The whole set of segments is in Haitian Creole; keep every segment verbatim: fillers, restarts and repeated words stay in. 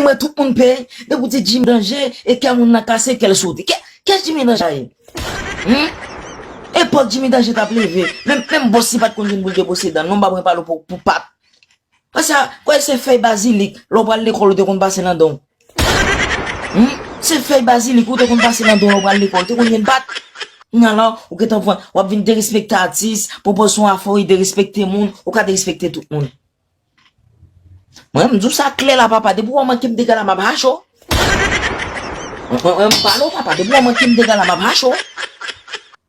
Mwen tout moun peye, depi w di Jimmy Danje, e kè moun nan kase, kè l sote. Kè, kè Jimmy Danje a ye? Hmm? Epòk Jimmy Danje t ap leve, menm, menm bòs li pa t konn jwenn pou l te bwose dan l, non, m pa pran pale pou, pou pat. Paske, kwè se fèy bazilik, lè w pral lekòl, ou te konn pase nan dan w. Hmm? Se fèy bazilik, ou te konn pase nan dan w, lè w pral lekòl, ou te konn jwenn pat. Kounya la, ou gentan pran, w ap vin derespekte atis, pwopozisyon afè w, derespekte moun, ou ka derespekte tout moun. Mwen, m di w sa klè la, papa, depi w manke m dega la, m ap hache w. Mwen, mwen, mwen, m pale w, papa, depi w manke m dega la, m ap hache w.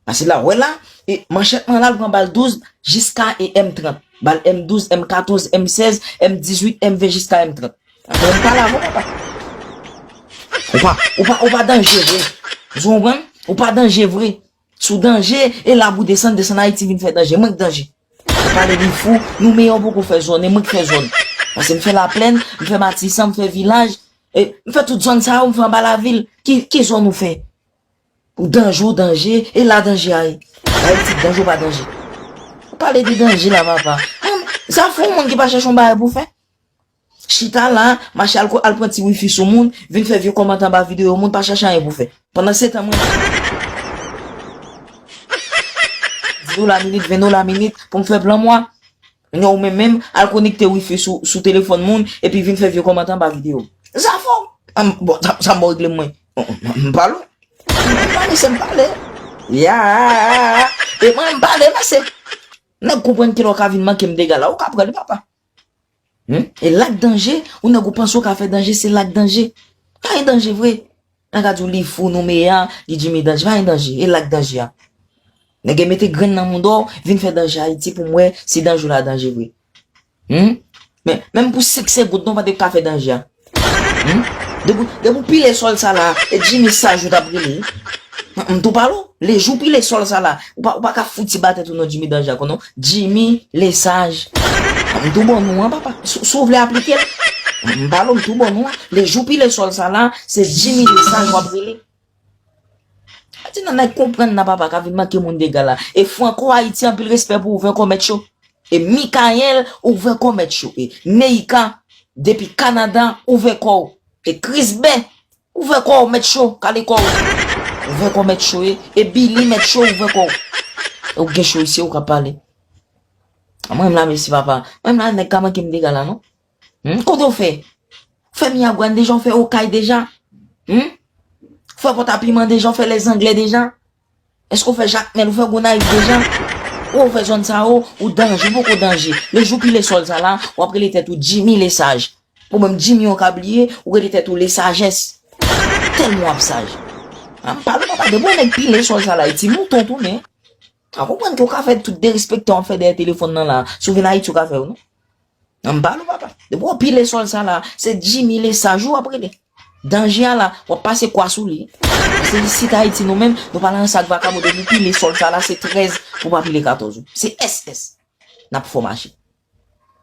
Paske la, w wè la, e manchèt mwen la, l pran bal douz jiska e M trant. Bal M douz, M katòz, M sèz, M dizuit, M ven jiska M trant. Mwen, m pale avè w, papa. Ou pa, ou pa, ou pa danje vre. Ou konprann? Ou pa danje vre. Si w danje, e la pou desann, desann Ayiti vin fè danje. Mwen k danje. Ou pale de fou, nou meyè w poko fè zòn, e mwen k fè zòn. Paske m fè Laplèn, m fè Matisan, m fè Vilaj, e m fè tout zòn sa yo, m fè anba lavil. Ki, ki zòn ou fè? Ou danje, ou danje, e la danje a ye. Ayiti danje ou pa danje. Ou pale de danje la, papa. Sa fè yon moun ki pa chèche yon bagay pou fè. Chita la, mache al, al pran ti wifi sou moun, vin fè vye kòmantè anba videyo moun, pa chache anyen pou fè. Pandan se tan mwen di dola minit, ven dola minit pou m fè plan mwa. Kounya ou menm menm, al konekte wifi sou, sou telefòn moun, epi vin fè vye kòmantè anba videyo. Zafè w. Bon, sa, sa m regle mwen. M pale. M pale, se m pale. Ya. E mwen, m pale, mesye. Nèg konprann kilè w ka vin manke m dega la, ou ka pran li, papa. Hmm? E la k danje, ou nèg ou panse w ka fè danje, se la k danje. Pa gen danje vre. Nèg a di w li fou, nou meyè, li Jimmy Danje, pa gen danje, e la k danje a. Nèg e mete grenn nan mouda w, vin fè danje Ayiti pou m wè si danje w la danje vre. Hmm? Men, menm pou senk segonn, non, pa te ka fè danje a. Hmm? Depi, depi w pile sòl sa la, e Jimmy Saj ou t ap rele. M tou pale w, le jou w pile sòl sa la, ou pa, ou pa ka fouti ba tèt ou non Jimmy Danje a, konnen w, Jimmy Lesage. M tou ban nou an, papa. Si, si w vle aplike l, m pale w, m tou ban nou an. Le jou w pile sòl sa la, se Jimmy Lesage w ap rele. Di nan nèg konprann nan, papa, ka vin manke moun dega la. E Franco Haïti, anpil respè pou ou, ouvè kò mèt cho. E Michael, ouvè kò mèt cho. E Neika, depi Kanada, ouvè kò w. E Chris Ben, ouvè kò w, mèt cho, kale kò w. Ouvè kò mèt cho, e, e Billy mèt cho, ouvè kò w. E ou gen cho isi, ou ka pale. Mwen m la, mèsi papa. Mwen m la, nèg ka manke m dega la, non. Hmm? Kote w fè? Ou fè Miragwàn deja, ou fè Okay deja? Hmm? Ou fè Pòtapiman deja, ou fè Lèzanglè deja? Èske w fè Jakmèl, ou fè Gonayiv deja? Ou fè zòn sa yo, ou danje, ou poko danje. Le jou w pile sòl sa la, w ap rele tèt ou Jimmy Lesage. Bon, menm Jimmy yo ka bliye, ou rele tèt ou Lesagès. Tèlman w ap saj. A, m pale w, papa, depi yon nèg pile sòl sa la, e ti mouton tounen. A, konprann ke w ka fè tout derespektan w ap fè dèyè telefòn nan la. Si w vin Ayiti, w ka fè yo, non? A, m pale w, papa. Depi w pile sòl sa la, se Jimmy Lesage ou ap rele. Danje a la, w ap pase kwa sou li. Paske isit Ayiti, nou menm, nou pa nan sa ak vakabon, depi w pile sòl sa la, se trèz pou w pa pile katòz ou. Se S S n ap fè w mache.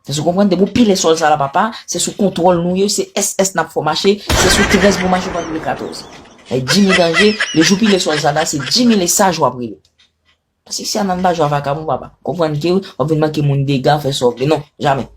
Èske w konprann? Depi w pile sòl sa la, papa, se sou kontwòl nou ye, se S S n ap fè w mache, se sou trèz pou w mache, w pa pile katòz. E Jimmy Danje, le jou w pile sòl sa la, se Jimmy Lesage w ap rele. Paske si a nan pa jwe a vakabon, papa. Konprann ke w ap vin manke moun dega, fè sa w vle. Non, jamè.